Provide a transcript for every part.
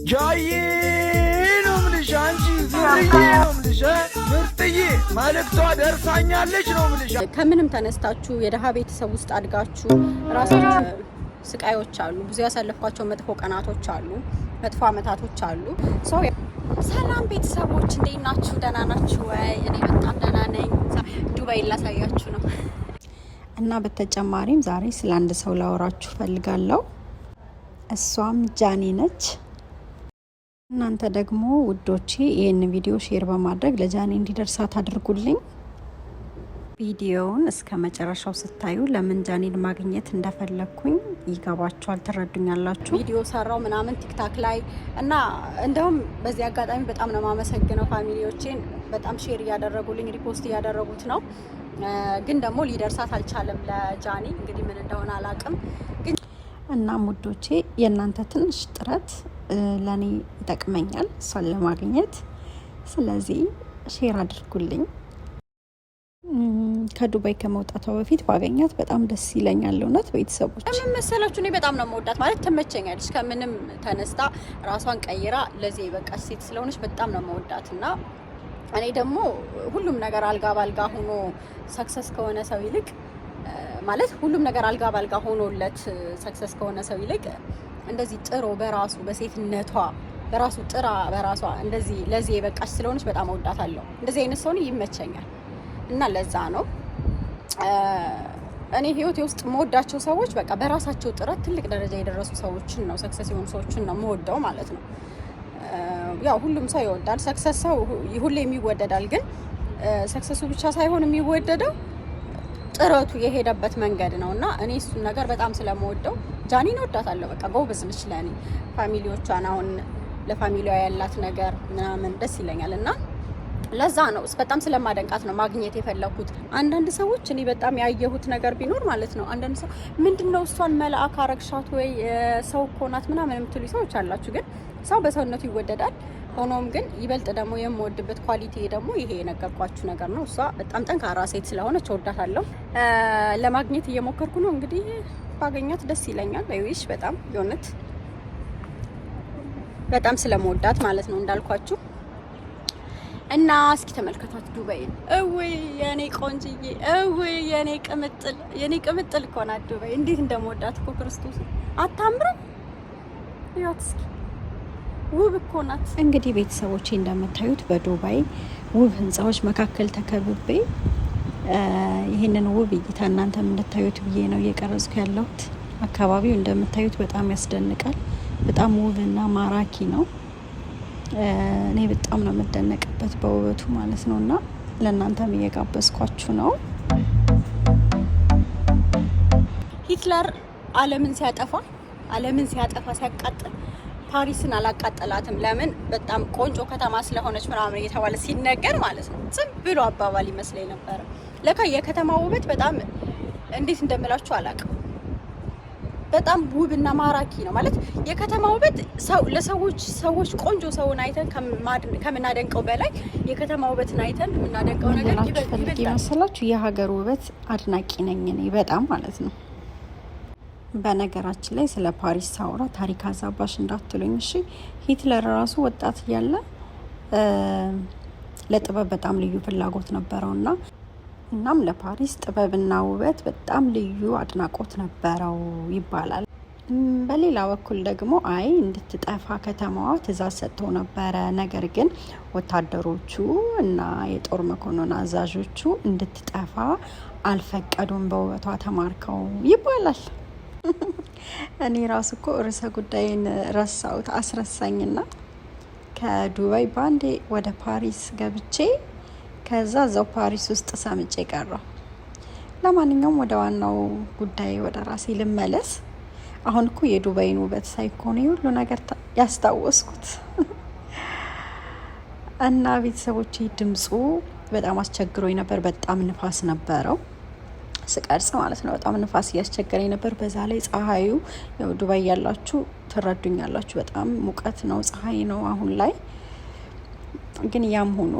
ጃዬ ነው ምልሽ፣ አንቺ ዝርዬ ነው ምልሽ፣ ምርጥዬ መልእክቷ ደርሳኛለች ነው ምልሽ። ከምንም ተነስታችሁ የደሃ ቤተሰብ ውስጥ አድጋችሁ ራሳችሁ ስቃዮች አሉ። ብዙ ያሳለፍኳቸው መጥፎ ቀናቶች አሉ፣ መጥፎ አመታቶች አሉ። ሰላም ቤተሰቦች፣ እንዴት ናችሁ? ደህና ናችሁ ወይ? እኔ በጣም ደህና ነኝ። ዱባይ ላሳያችሁ ነው። እና በተጨማሪም ዛሬ ስለ አንድ ሰው ላወራችሁ ፈልጋለሁ። እሷም ጃኒ ነች። እናንተ ደግሞ ውዶቼ ይህን ቪዲዮ share በማድረግ ለጃኒ እንዲደርሳት አድርጉልኝ። ቪዲዮውን እስከ መጨረሻው ስታዩ ለምን ጃኒን ማግኘት እንደፈለግኩኝ ይገባችኋል፣ ትረዱኛላችሁ። ቪዲዮ ሰራው ምናምን ቲክታክ ላይ እና እንደውም በዚህ አጋጣሚ በጣም ነው የማመሰግነው family ዎቼን፣ በጣም share እያደረጉልኝ repost እያደረጉት ነው። ግን ደግሞ ሊደርሳት አልቻለም ለጃኒ። እንግዲህ ምን እንደሆነ አላቅም። ግን እናም ውዶቼ የእናንተ ትንሽ ጥረት ለእኔ ይጠቅመኛል እሷን ለማግኘት። ስለዚህ share አድርጉልኝ። ከዱባይ ከመውጣቷ በፊት ባገኛት በጣም ደስ ይለኛል። እውነት ቤተሰቦች ምን መሰላችሁ፣ እኔ በጣም ነው የምወዳት፣ ማለት ትመቸኛለች። ከምንም ተነስታ ራሷን ቀይራ ለዚህ የበቃች ሴት ስለሆነች በጣም ነው የምወዳት። እና እኔ ደግሞ ሁሉም ነገር አልጋ ባልጋ ሆኖ success ከሆነ ሰው ይልቅ፣ ማለት ሁሉም ነገር አልጋ ባልጋ ሆኖለት success ከሆነ ሰው ይልቅ እንደዚህ ጥሮ በራሱ በሴትነቷ በራሱ ጥራ በራሷ እንደዚህ ለዚህ የበቃች ስለሆነች በጣም እወዳታለሁ። እንደዚህ አይነት ሰውን ይመቸኛል እና ለዛ ነው እኔ ህይወቴ ውስጥ የምወዳቸው ሰዎች በቃ በራሳቸው ጥረት ትልቅ ደረጃ የደረሱ ሰዎችን ነው፣ success የሆኑ ሰዎችን ነው የምወደው ማለት ነው። ያው ሁሉም ሰው ይወዳል። Success ሰው ሁሌም ይወደዳል። ግን success ኡ ብቻ ሳይሆን የሚወደደው ጥረቱ የሄደበት መንገድ ነው። እና እኔ እሱን ነገር በጣም ስለምወደው ጃኒን እወዳታለሁ። በቃ ጎበዝ ነች። ለእኔ family ዎቿን አሁን ለ family ዋ ያላት ነገር ምናምን ደስ ይለኛል። እና ለዛ ነው በጣም ስለማደንቃት ነው ማግኘት የፈለኩት። አንዳንድ ሰዎች እኔ በጣም ያየሁት ነገር ቢኖር ማለት ነው፣ አንዳንድ ሰው ምንድን ነው እሷን መልአክ አረግሻት ወይ፣ ሰው እኮ ናት ምናምን የምትሉ ሰዎች አላችሁ። ግን ሰው በሰውነቱ ይወደዳል። ሆኖም ግን ይበልጥ ደግሞ የምወድበት quality ደግሞ ይሄ የነገርኳችሁ ነገር ነው። እሷ በጣም ጠንካራ ሴት ስለሆነች እወዳታለሁ። ለማግኘት እየሞከርኩ ነው። እንግዲህ ባገኛት ደስ ይለኛል። I wish በጣም የእውነት በጣም ስለምወዳት ማለት ነው እንዳልኳችሁ። እና እስኪ ተመልከቷት ዱባይን። እውይ የኔ ቆንጅዬ፣ እውይ የኔ ቅምጥል፣ የኔ ቅምጥል እኮ ናት ዱባይ። እንዴት እንደምወዳት እኮ ክርስቶስ። አታምርም? እያት እስኪ፣ ውብ እኮ ናት። እንግዲህ ቤተሰቦቼ እንደምታዩት በዱባይ ውብ ህንፃዎች መካከል ተከብቤ ይህንን ውብ እይታ እናንተም እንድታዩት ብዬ ነው እየቀረጽኩ ያለሁት። አካባቢው እንደምታዩት በጣም ያስደንቃል። በጣም ውብና ማራኪ ነው። እኔ በጣም ነው የምደነቅበት በውበቱ ማለት ነው። እና ለእናንተም እየጋበዝኳችሁ ነው። ሂትለር ዓለምን ሲያጠፋ ሲያቃጥል ፓሪስን አላቃጠላትም። ለምን? በጣም ቆንጆ ከተማ ስለሆነች ምናምን እየተባለ ሲነገር ማለት ነው። ዝም ብሎ አባባል ይመስለኝ ነበረ። ለካ የከተማ ውበት በጣም፣ እንዴት እንደምላችሁ አላውቅም። በጣም ውብና ማራኪ ነው። ማለት የከተማ ውበት ሰው ለሰዎች ሰዎች ቆንጆ ሰውን አይተን ከምናደንቀው በላይ የከተማ ውበትን አይተን የምናደንቀው ነገር ፈልጌ መሰላችሁ የሀገር ውበት አድናቂ ነኝ እኔ በጣም ማለት ነው። በነገራችን ላይ ስለ ፓሪስ ሳውራ ታሪክ አዛባሽ እንዳትሉኝ እሺ። ሂትለር ራሱ ወጣት እያለ ለጥበብ በጣም ልዩ ፍላጎት ነበረውና እናም ለፓሪስ ጥበብና ውበት በጣም ልዩ አድናቆት ነበረው ይባላል። በሌላ በኩል ደግሞ አይ እንድትጠፋ ከተማዋ ትዕዛዝ ሰጥተው ነበረ። ነገር ግን ወታደሮቹ እና የጦር መኮንን አዛዦቹ እንድትጠፋ አልፈቀዱም፣ በውበቷ ተማርከው ይባላል። እኔ ራሱ እኮ ርዕሰ ጉዳይን ረሳሁት፣ አስረሳኝና ከዱባይ ባንዴ ወደ ፓሪስ ገብቼ ከዛ እዛው ፓሪስ ውስጥ ሰምጬ ቀረሁ። ለማንኛውም ወደ ዋናው ጉዳይ ወደ ራሴ ልመለስ። አሁን እኮ የዱባይን ውበት ሳይኮን ሁሉ ነገር ያስታወስኩት። እና ቤተሰቦቼ ድምፁ በጣም አስቸግሮኝ ነበር። በጣም ንፋስ ነበረው ስቀርጽ ማለት ነው። በጣም ንፋስ እያስቸገረኝ ነበር። በዛ ላይ ፀሐዩ፣ ያው ዱባይ ያላችሁ ትረዱኛላችሁ። በጣም ሙቀት ነው፣ ፀሐይ ነው አሁን ላይ። ግን ያም ሆኖ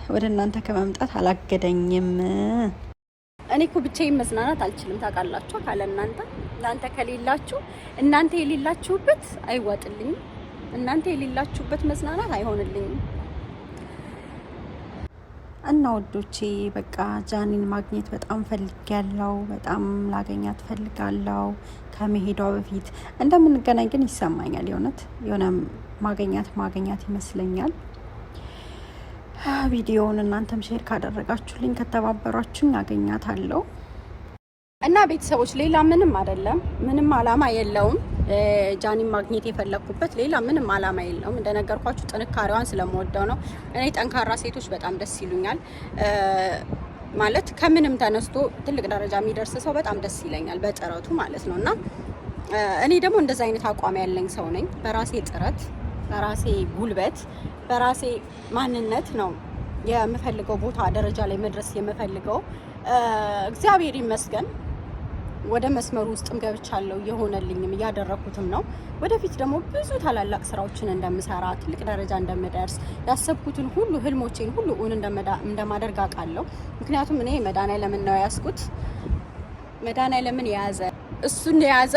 ወደ እናንተ ከመምጣት አላገደኝም። እኔ እኮ ብቻዬን መዝናናት አልችልም ታውቃላችሁ። ካለ እናንተ፣ እናንተ ከሌላችሁ፣ እናንተ የሌላችሁበት አይዋጥልኝም። እናንተ የሌላችሁበት መዝናናት አይሆንልኝም። እና ውዶቼ በቃ ጃኒን ማግኘት በጣም ፈልጊያለሁ። በጣም ላገኛት ፈልጋለሁ። ከመሄዷ በፊት እንደምንገናኝ ግን ይሰማኛል። የእውነት የሆነ ማገኛት ማገኛት ይመስለኛል። ቪዲዮውን እናንተም share ካደረጋችሁልኝ ከተባበሯችሁኝ አገኛታለሁ። እና ቤተሰቦች ሌላ ምንም አይደለም፣ ምንም አላማ የለውም። ጃኒን ማግኘት የፈለግኩበት ሌላ ምንም አላማ የለውም። እንደነገርኳችሁ ጥንካሬዋን ስለምወደው ነው። እኔ ጠንካራ ሴቶች በጣም ደስ ይሉኛል። ማለት ከምንም ተነስቶ ትልቅ ደረጃ የሚደርስ ሰው በጣም ደስ ይለኛል፣ በጥረቱ ማለት ነው። እና እኔ ደግሞ እንደዛ አይነት አቋም ያለኝ ሰው ነኝ። በራሴ ጥረት፣ በራሴ ጉልበት፣ በራሴ ማንነት ነው የምፈልገው ቦታ ደረጃ ላይ መድረስ የምፈልገው። እግዚአብሔር ይመስገን ወደ መስመሩ ውስጥም ገብቻለሁ። እየሆነልኝም እያደረኩትም ነው። ወደፊት ደግሞ ብዙ ታላላቅ ስራዎችን እንደምሰራ ትልቅ ደረጃ እንደምደርስ ያሰብኩትን ሁሉ ህልሞቼን ሁሉ እውን እንደማደርግ አውቃለሁ። ምክንያቱም እኔ መድኃኒዓለምን ነው የያዝኩት። መድኃኒዓለምን የያዘ እሱን የያዘ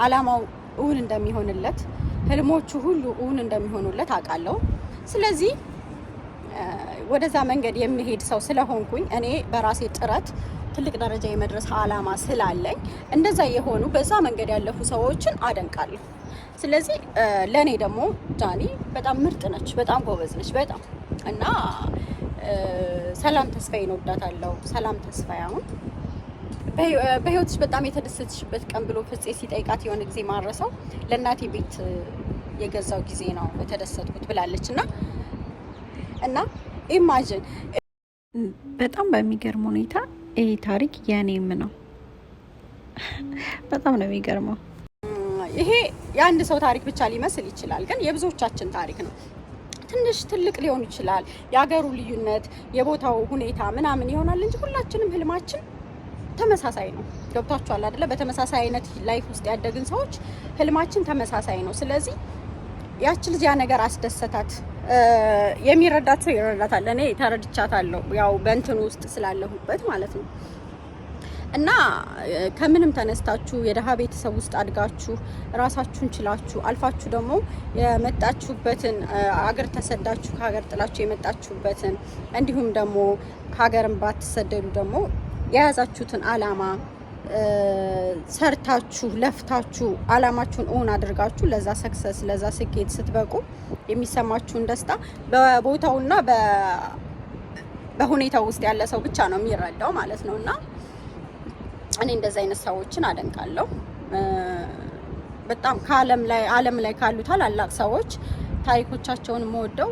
አላማው እውን እንደሚሆንለት ህልሞቹ ሁሉ እውን እንደሚሆኑለት አውቃለሁ። ስለዚህ ወደዛ መንገድ የሚሄድ ሰው ስለሆንኩኝ እኔ በራሴ ጥረት ትልቅ ደረጃ የመድረስ አላማ ስላለኝ እንደዛ የሆኑ በዛ መንገድ ያለፉ ሰዎችን አደንቃለሁ። ስለዚህ ለእኔ ደግሞ ጃኒ በጣም ምርጥ ነች፣ በጣም ጎበዝ ነች፣ በጣም እና ሰላም ተስፋዬን እወዳታለሁ። ሰላም ተስፋዬ አሁን በህይወትሽ በጣም የተደሰትሽበት ቀን ብሎ ፍፄ ሲጠይቃት የሆነ ጊዜ ማረሰው ለእናቴ ቤት የገዛው ጊዜ ነው የተደሰትኩት ብላለች። እና imagine በጣም በሚገርም ሁኔታ ይህ ታሪክ የኔም ነው። በጣም ነው የሚገርመው። ይሄ የአንድ ሰው ታሪክ ብቻ ሊመስል ይችላል፣ ግን የብዙዎቻችን ታሪክ ነው። ትንሽ ትልቅ ሊሆን ይችላል፣ የሀገሩ ልዩነት፣ የቦታው ሁኔታ ምናምን ይሆናል እንጂ ሁላችንም ህልማችን ተመሳሳይ ነው። ገብቷችኋል አይደለ? በተመሳሳይ አይነት life ውስጥ ያደግን ሰዎች ህልማችን ተመሳሳይ ነው። ስለዚህ ያች ልጅ ያ ነገር አስደሰታት። የሚረዳት ሰው ይረዳታል። እኔ ተረድቻታለሁ፣ ያው በእንትኑ ውስጥ ስላለሁበት ማለት ነው። እና ከምንም ተነስታችሁ የደሃ ቤተሰብ ውስጥ አድጋችሁ ራሳችሁን ችላችሁ አልፋችሁ ደግሞ የመጣችሁበትን አገር ተሰዳችሁ ከሀገር ጥላችሁ የመጣችሁበትን እንዲሁም ደግሞ ከሀገርን ባትሰደዱ ደግሞ የያዛችሁትን አላማ ሰርታችሁ ለፍታችሁ አላማችሁን እውን አድርጋችሁ ለዛ success ለዛ ስኬት ስትበቁ የሚሰማችሁን ደስታ በቦታውና በሁኔታው ውስጥ ያለ ሰው ብቻ ነው የሚረዳው ማለት ነው። እና እኔ እንደዚ አይነት ሰዎችን አደንቃለሁ። በጣም ከዓለም ላይ ዓለም ላይ ካሉ ታላላቅ ሰዎች ታሪኮቻቸውን የምወደው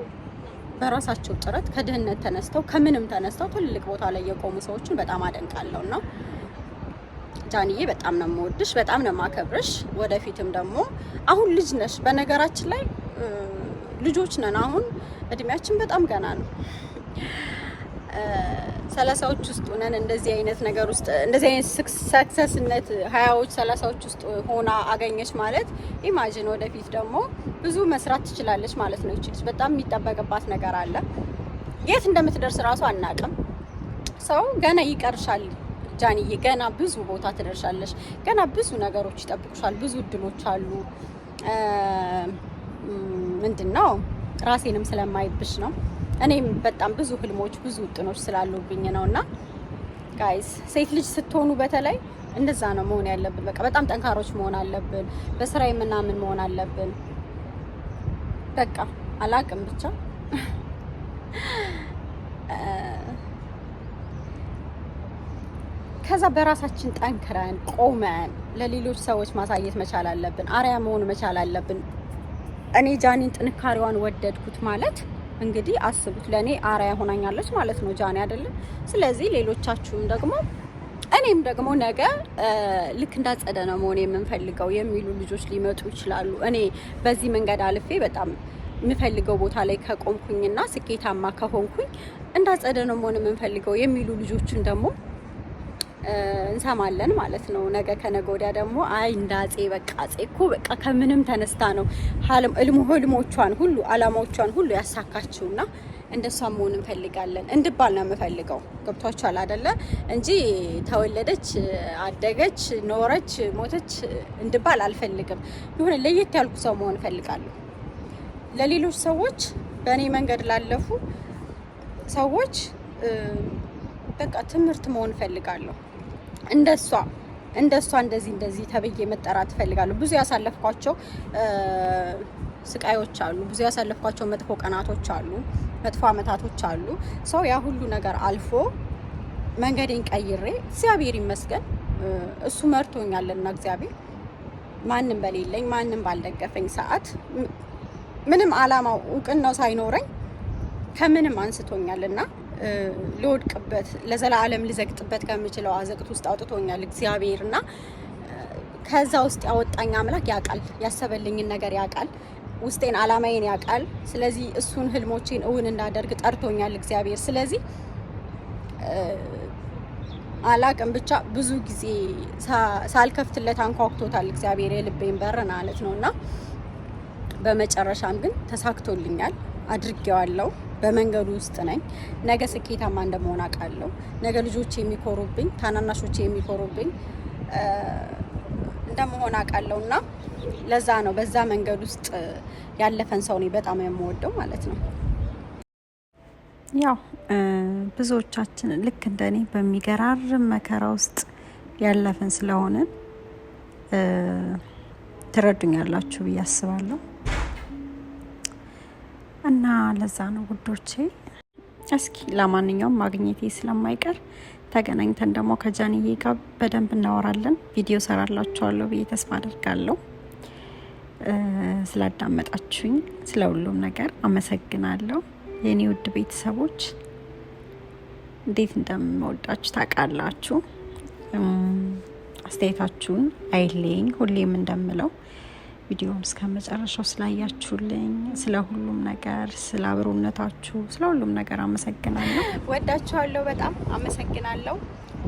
በራሳቸው ጥረት ከድህነት ተነስተው ከምንም ተነስተው ትልቅ ቦታ ላይ የቆሙ ሰዎችን በጣም አደንቃለሁ እና ጃንዬ በጣም ነው የምወድሽ፣ በጣም ነው የማከብርሽ። ወደፊትም ደግሞ አሁን ልጅ ነሽ። በነገራችን ላይ ልጆች ነን። አሁን እድሜያችን በጣም ገና ነው። 30ዎች ውስጥ ሆነን እንደዚህ አይነት ነገር ውስጥ እንደዚህ አይነት success ነት 20ዎች 30ዎች ውስጥ ሆና አገኘች ማለት imagine ወደፊት ደግሞ ብዙ መስራት ትችላለች ማለት ነው። ይችልች በጣም የሚጠበቅባት ነገር አለ። የት እንደምትደርስ እራሱ አናቅም። ሰው ገና ይቀርሻል ጃንዬ፣ ገና ብዙ ቦታ ትደርሻለሽ። ገና ብዙ ነገሮች ይጠብቁሻል። ብዙ እድሎች አሉ። ምንድን ነው ራሴንም ስለማይብሽ ነው። እኔም በጣም ብዙ ህልሞች ብዙ ውጥኖች ስላሉብኝ ነው። እና guys ሴት ልጅ ስትሆኑ በተለይ እንደዛ ነው መሆን ያለብን። በቃ በጣም ጠንካሮች መሆን አለብን። በስራ የምናምን መሆን አለብን። በቃ አላቅም ብቻ ከዛ በራሳችን ጠንክረን ቆመን ለሌሎች ሰዎች ማሳየት መቻል አለብን። አርያ መሆን መቻል አለብን። እኔ ጃኒን ጥንካሬዋን ወደድኩት ማለት እንግዲህ አስቡት፣ ለእኔ አርያ ሆናኛለች ማለት ነው ጃኒ አይደለም። ስለዚህ ሌሎቻችሁም ደግሞ እኔም ደግሞ ነገ ልክ እንዳጸደ ነው መሆን የምንፈልገው የሚሉ ልጆች ሊመጡ ይችላሉ። እኔ በዚህ መንገድ አልፌ በጣም የምፈልገው ቦታ ላይ ከቆምኩኝና ስኬታማ ከሆንኩኝ እንዳጸደ ነው መሆን የምንፈልገው የሚሉ ልጆችን ደግሞ እንሰማለን ማለት ነው። ነገ ከነገ ወዲያ ደግሞ አይ እንደ አፄ በቃ አፄ እኮ በቃ ከምንም ተነስታ ነው ህልሞቿን ሁሉ አላማዎቿን ሁሉ ያሳካችውና እንደሷ መሆን እንፈልጋለን እንድባል ነው የምፈልገው። ገብቷችኋል አይደለ? እንጂ ተወለደች፣ አደገች፣ ኖረች፣ ሞተች እንድባል አልፈልግም። የሆነ ለየት ያልኩ ሰው መሆን እፈልጋለሁ። ለሌሎች ሰዎች፣ በእኔ መንገድ ላለፉ ሰዎች በቃ ትምህርት መሆን እፈልጋለሁ። እንደሷ እንደዚህ እንደዚህ ተብዬ መጠራት እፈልጋለሁ። ብዙ ያሳለፍኳቸው ስቃዮች አሉ። ብዙ ያሳለፍኳቸው መጥፎ ቀናቶች አሉ፣ መጥፎ አመታቶች አሉ። So ያ ሁሉ ነገር አልፎ መንገዴን ቀይሬ፣ እግዚአብሔር ይመስገን፣ እሱ መርቶኛልና፣ እግዚአብሔር ማንም በሌለኝ፣ ማንም ባልደገፈኝ ሰዓት፣ ምንም አላማው እውቅናው ሳይኖረኝ ከምንም አንስቶኛልና፣ ልወድቅበት፣ ለዘላለም ልዘቅጥበት ከምችለው አዘቅት ውስጥ አውጥቶኛል እግዚአብሔር። እና ከዛ ውስጥ ያወጣኝ አምላክ ያውቃል፣ ያሰበልኝን ነገር ያውቃል፣ ውስጤን አላማዬን ያውቃል። ስለዚህ እሱን ህልሞቼን እውን እንዳደርግ ጠርቶኛል እግዚአብሔር። ስለዚህ አላቅም፣ ብቻ ብዙ ጊዜ ሳልከፍትለት አንኳኩቶታል እግዚአብሔር የልቤን በር ማለት ነው። እና በመጨረሻም ግን ተሳክቶልኛል፣ አድርጌዋለሁ። በመንገዱ ውስጥ ነኝ። ነገ ስኬታማ እንደመሆን አውቃለሁ። ነገ ልጆቼ የሚኮሩብኝ፣ ታናናሾቼ የሚኮሩብኝ እንደመሆን አውቃለሁ። እና ለዛ ነው በዛ መንገድ ውስጥ ያለፈን ሰው እኔ በጣም የምወደው ማለት ነው። ያው ብዙዎቻችን ልክ እንደ እኔ በሚገራርም መከራ ውስጥ ያለፍን ስለሆንን ትረዱኛላችሁ ብዬ አስባለሁ። እና ለዛ ነው ውዶቼ። እስኪ ለማንኛውም ማግኘቴ ስለማይቀር ተገናኝተን ደግሞ ከጃንዬ ጋር በደንብ እናወራለን። ቪዲዮ ሰራላችኋለሁ ብዬ ተስፋ አደርጋለሁ። ስላዳመጣችሁኝ ስለ ሁሉም ነገር አመሰግናለሁ። የእኔ ውድ ቤተሰቦች፣ እንዴት እንደምወዳችሁ ታውቃላችሁ። አስተያየታችሁን አይለየኝ። ሁሌም እንደምለው ቪዲዮም እስከ መጨረሻው ስላያችሁልኝ፣ ስለ ሁሉም ነገር፣ ስለ አብሮነታችሁ፣ ስለ ሁሉም ነገር አመሰግናለሁ። ወዳችኋለሁ። በጣም አመሰግናለሁ።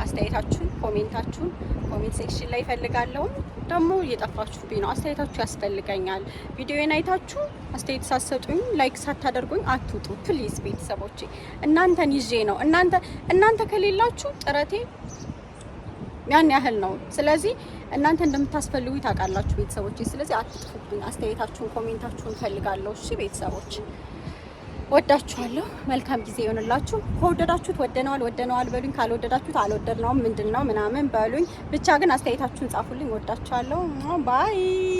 አስተያየታችሁን፣ comment ኣችሁን comment section ላይ እፈልጋለሁ። ደግሞ እየጠፋችሁብኝ ነው። አስተያየታችሁ ያስፈልገኛል። ቪዲዮዬን አይታችሁ አስተያየት ሳትሰጡኝ፣ like ሳታደርጉኝ አትውጡ please። ቤተሰቦቼ፣ እናንተን ይዤ ነው። እናንተ ከሌላችሁ ጥረቴ ያን ያህል ነው። ስለዚህ እናንተ እንደምታስፈልጉኝ ታውቃላችሁ ቤተሰቦቼ። ስለዚህ አትጥፉብኝ። አስተያየታችሁን፣ comment ኣችሁን ፈልጋለሁ። እሺ ቤተሰቦች፣ ወዳችኋለሁ። መልካም ጊዜ ይሆንላችሁ። ከወደዳችሁት ወደነዋል ወደነዋል በሉኝ፣ ካልወደዳችሁት አልወደድነውም ምንድን ነው ምናምን በሉኝ። ብቻ ግን አስተያየታችሁን ጻፉልኝ። ወዳችኋለሁ። Bye.